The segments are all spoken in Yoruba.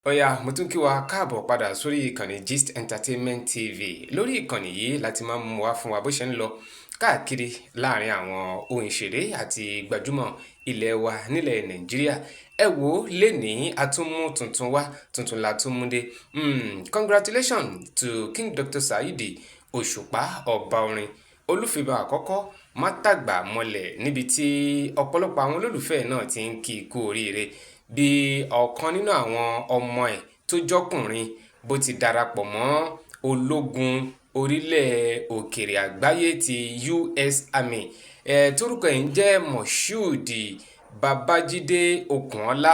Ó yá, mo tún kí wa káàbọ̀ padà sórí ìkànnì Gist Entertainment TV. Lórí ìkànnì yìí láti máa mú wá fún wa bó ṣe ń lọ káàkiri láàrin àwọn òǹṣèré àti gbajúmọ̀ ilẹ̀ wa nílẹ̀ Nàìjíríà. Ẹ wò ó, lénìí a tún mú tuntun wá, tuntun la tún mú dé. Congratulations to King Dr. Saheed Òṣùpá, ọba orin, olúfimọ́ àkọ́kọ́ mátàgbà mọ́lẹ̀, níbi tí ọ̀pọ̀lọpọ̀ àwọn olólùfẹ́ náà ti ń kí i kú oríire bí ọ̀kan nínú àwọn ọmọ ẹ̀ tó jọ́kùnrin bó ti darapọ̀ mọ́ ológun orílẹ̀ òkèrè àgbáyé ti US Army, torúkọ ẹ̀ ń jẹ́ Moshood Babájídé Okunola,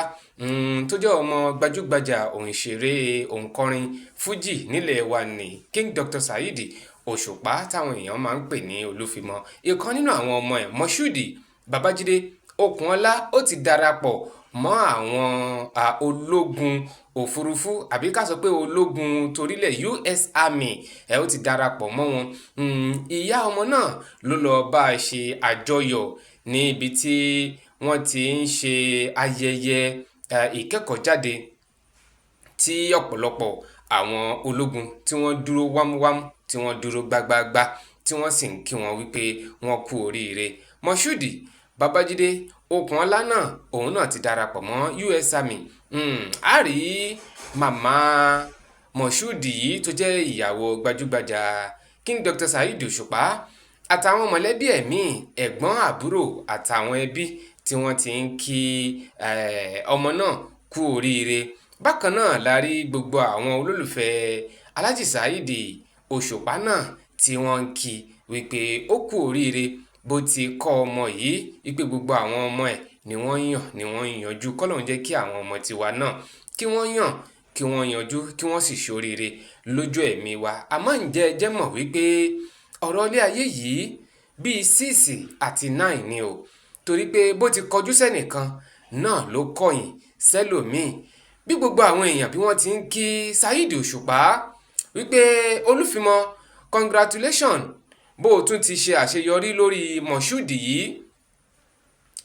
tó jẹ́ ọmọ gbajúgbajà òǹṣèré òǹkọrin fújì nílẹ̀ wa ní King Dr. Saheed Òṣùpá, táwọn èèyàn máa ń pè ní Olúfimọ́. Ìkan nínú àwọn ọmọ ẹ̀, Moshood Babájídé Okunola, ó ti darapọ̀ mọ́ àwọn ológun òfurufú, àbí ká sọ pé ológun torílẹ̀ US Army ẹ̀, ó ti darapọ̀ mọ́ wọn. Ìyá ọmọ náà ló lọ bá a ṣe àjọyọ̀ ní ibi tí wọ́n ti ń ṣe ayẹyẹ ìkẹ́kọ̀ọ́jáde, tí ọ̀pọ̀lọpọ̀ àwọn ológun tí wọ́n dúró wámúwámú, tí wọ́n dúró gbágbáágbá, tí wọ́n sì ń kí wọn wípé wọ́n kú oríire. Moshood Babájídé Okunola náà, òun náà ti darapọ̀ mọ́ US Army. A rí màmá Moshood yìí tó jẹ́ ìyàwó gbajúgbajà King Dr. Saheed Òṣùpá àtàwọn mọ̀lẹ́bí ẹ̀ míì, ẹ̀gbọ́n, àbúrò àtàwọn ẹbí tí wọ́n ti ń kí ọmọ náà kú oríire. Bákan náà la rí gbogbo àwọn olólùfẹ́ Alhaji Saheed Òṣùpá náà tí wọ́n ń kí wípé ó kú oríire bó ti kọ́ ọmọ yìí, wípé gbogbo àwọn ọmọ ẹ̀ ni wọ́n yàn, ni wọ́n yanjú. Kọ́lọ́run jẹ́ kí àwọn ọmọ tiwa náà kí wọ́n yàn, kí wọ́n yanjú, kí wọ́n sì ṣoríire lójú ẹ̀mí wa. Àmọ́ ǹjẹ́ ẹ jẹ́ mọ̀ wípé ọ̀rọ̀ ilé ayé yìí bíi six àti nine ni o? Torí pé bó ti kọjú sẹ́nìkan náà ló kọ̀yìn sẹ́lòmíì. Bí gbogbo àwọn èèyàn bí wọ́n ti ń kí Saheed Òṣùpá wípé, "Olúfimọ́, congratulation bó o tún ti ṣe àṣeyọrí lórí Moshood yìí,"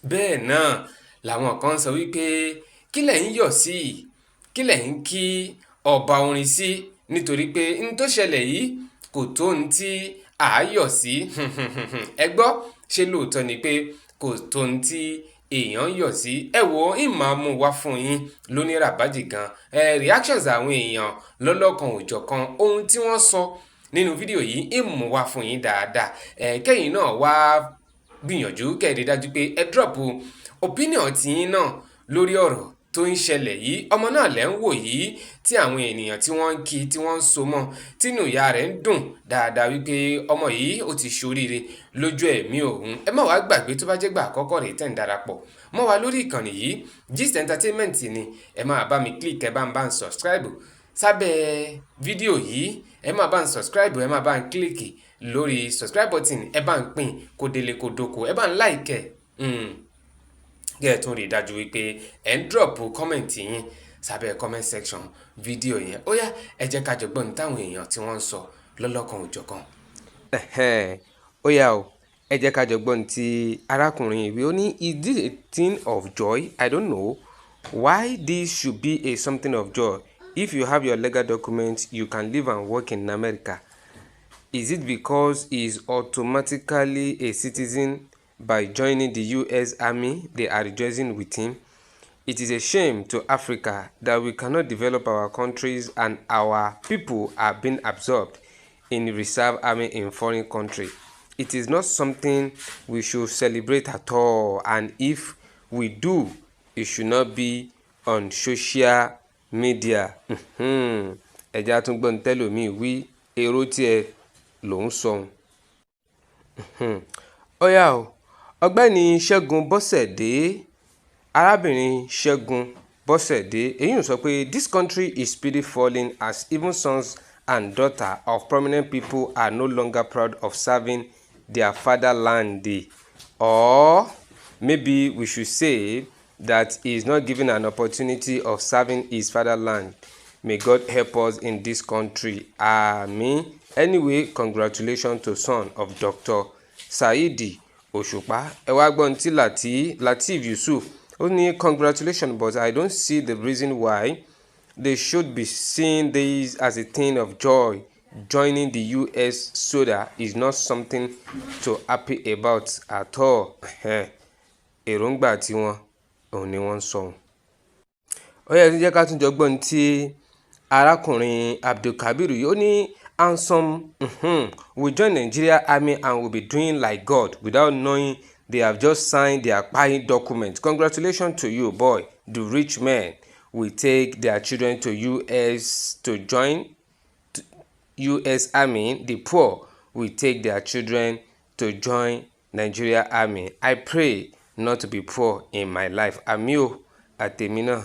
bẹ́ẹ̀ náà làwọn kan sọ wípé, "Kí lẹ̀ ń yọ̀ sí? Kí lẹ̀ ń kí ọba orin sí?" Nítorí pé n tó ṣẹlẹ̀ yìí kò tó n tí à á yọ̀ sí. Ẹ gbọ́, ṣé lóòótọ́ ni pé kò tó n tí èèyàn ń yọ̀ sí? Ẹ wo, ń máa mú wá fún yín lóní ràbájì gan ẹ, reactions àwọn èèyàn lọ́lọ́kan òjọ̀kan, ohun tí wọ́n sọ nínú fídíò yìí, ń mú wá fún yín dáadáa. Ẹ kẹ́yìn náà wá gbìyànjú kẹ́ ẹ rí dájú pé ẹ drop opinion tiyín náà lórí ọ̀rọ̀ tó ń ṣẹlẹ̀ yìí. Ọmọ náà lẹ́ ń wò yìí tí àwọn ènìyàn tí wọ́n ń kí, tí wọ́n ń so mọ́, tínú ìyá rẹ̀ ń dùn dáadáa wípé ọmọ yìí ó ti ṣoríire lójú ẹ̀mí òun. Ẹ má wàá gbàgbé, tó bá jẹ́ gbà àkọ́kọ́ rèé tẹ̀ ń darapọ̀ mọ́ wa lórí ìkànnì yìí, Gist Entertainment ni, ẹ máa bá mi click, ẹ bá ń subscribe sábẹ́ fídíò yìí. Ẹ máa bá ń subscribe, ẹ máa bá ń click lórí subscribe button, ẹ bá ń pín kó délé kó dóko, ẹ bá ń like ẹ, kí ẹ tún rí i dájú wípé ẹ ń drop comment yín sábẹ́ comment section fídíò yẹn. Ó yá, ẹ jẹ́ ká jọ gbọ́ ní táwọn èèyàn tí wọ́n ń sọ lọ́lọ́kan òjọ̀kan. Ó yá o, ẹ jẹ́ ká jọ gbọ́ ní ti arákùnrin ìwé. Ó ní, "Is this a thing of joy? I don't know why this should be a something of joy. If you have your legal documents, you can live and work in America. Is it because he is automatically a citizen by joining the US Army they are rejoicing with him? It is a shame to Africa that we cannot develop our countries and our people are being absorbed in reserve army in foreign country. It is not something we should celebrate at all, and if we do, it should not be on social media." Ẹ jẹ́ á tún gbọ́ ní tẹ́lòmíì wí, èrò tiẹ̀ ló ń sọ. Ó yá o, Ọ̀gbẹ́ni Ṣẹ́gun Bọ́sẹ̀dé, arábìnrin Ṣẹ́gun Bọ́sẹ̀dé, èyí ń sọ pé, "This country is speedily falling as even sons and daughter of prominent people are no longer proud of serving their fatherland. Or maybe we should say that he is not given an opportunity of serving his fatherland. May God help us in this country. Àmín. Anyway, congratulations to son of Dr. Saheed Òṣùpá." Ẹ wá gbọ́n tí Lateef Yusuf ó ní, "Congratulations, but I don't see the reason why They should be seeing this as a thing of joy. Joining the US soldier is not something to happy about at all. Èròǹgbà tiwọn òun ni wọ́n ń sọ òun. Ó yẹ kí jẹ́ ká tún jọ gbọ́n tí arákùnrin Abdulkabir yìí. Ó ní, "And some will join Nigeria Army and will be doing like God without knowing they have just signed their kpai document. Congratulations to you, boy. The rich men will take their children to US to join US Army. The poor will take their children to join Nigeria Army. I pray not to be poor in my life." Àmín o, àtèmi náà.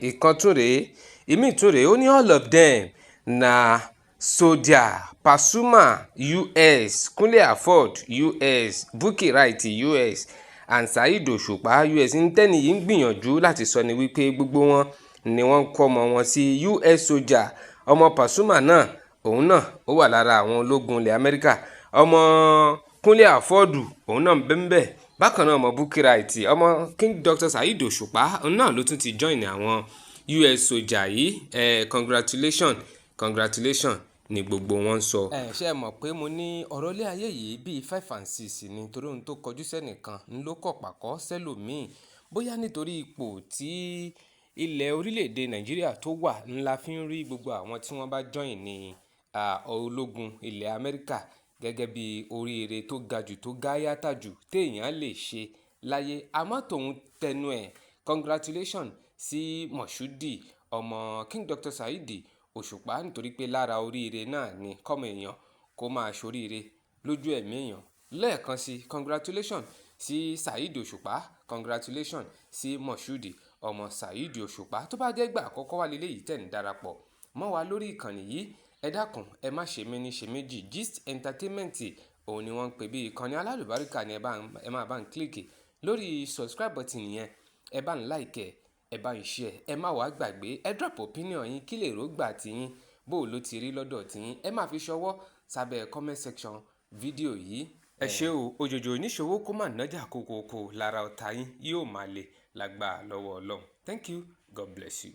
Ìkan tún rèé, ìmíì tún rèé. Ó ní, "All of them na soldier. Pasuma US, Kunle Afod US, Bukky Wright US and Saheed Òṣùpá US." Ń tẹ́ni yìí ń gbìyànjú láti sọ ni wípé gbogbo wọn ni wọ́n ń kó ọmọ wọn sí US soldier. Ọmọ Pasuma náà, òun náà ó wà lára àwọn ológun ilẹ̀ Amẹ́ríkà. Ọmọ Kunle Afod, òun náà ń bẹ́ńbẹ́ bákan náà. Ọmọ Bukky Wright, ọmọ King Dr Saheed Òṣùpá, òun náà ló tún ti join àwọn US soldier yìí. Congratulation, congratulation ni gbogbo wọn ń sọ. Ẹ ṣe é mọ̀ pé mo ní ọ̀rọ̀ ilé ayé yìí bíi five and six ni, torí ohun tó kọjú sẹ́nìkan ń ló kọ̀ pàkọ́ sẹ́lòmíì. Bóyá nítorí ipò tí ilẹ̀ orílẹ̀-èdè Nàìjíríà tó wà ńlá fi ń rí gbogbo àwọn tí wọ́n bá join ní ológun ilẹ̀ Amẹ́ríkà gẹ́gẹ́ bí oríire tó ga jù, tó gáyàtà jù téèyàn lè ṣe láyé. Àmọ́ tòun tẹnu ẹ̀, congratulation sí Moshood, ọmọ King Dr Saheed Òṣùpá, nítorí pé lára oríire náà ni kọ́mọ èèyàn kó máa ṣoríire lójú ẹ̀mí èèyàn. Lẹ́ẹ̀kan sí, congratulation sí Saheed Òṣùpá, congratulation sí Moshood, ọmọ Saheed Òṣùpá. Tó bá jẹ́ ìgbà àkọ́kọ́ wà lélẹ́yìí tẹ̀ ń darapọ̀ mọ́ wa lórí ìkànnì yìí, ẹ dákun, ẹ má ṣe méní ṣe méjì. Gist Entertainment òun ni wọ́n ń pè bí. Ìkànnì alálùbáríkà ni. Ẹ máa bá ń click lórí subscribe button yẹn, ẹ bá ń like, ẹ bá ń share. Ẹ má wàá gbàgbé, ẹ drop opinion yín. Kí lè rógbà tiyín? Bó ló ti rí lọ́dọ̀ tiyín? Ẹ má fi ṣọwọ́ sábẹ́ comment section fídíò yìí. Ẹ ṣé o. Òjòjò oníṣòwò kó má nájà kókókó lára ọ̀tá yín yóò máa le lágbàá lọ́wọ́ Ọlọ́run. Thank you, God bless you.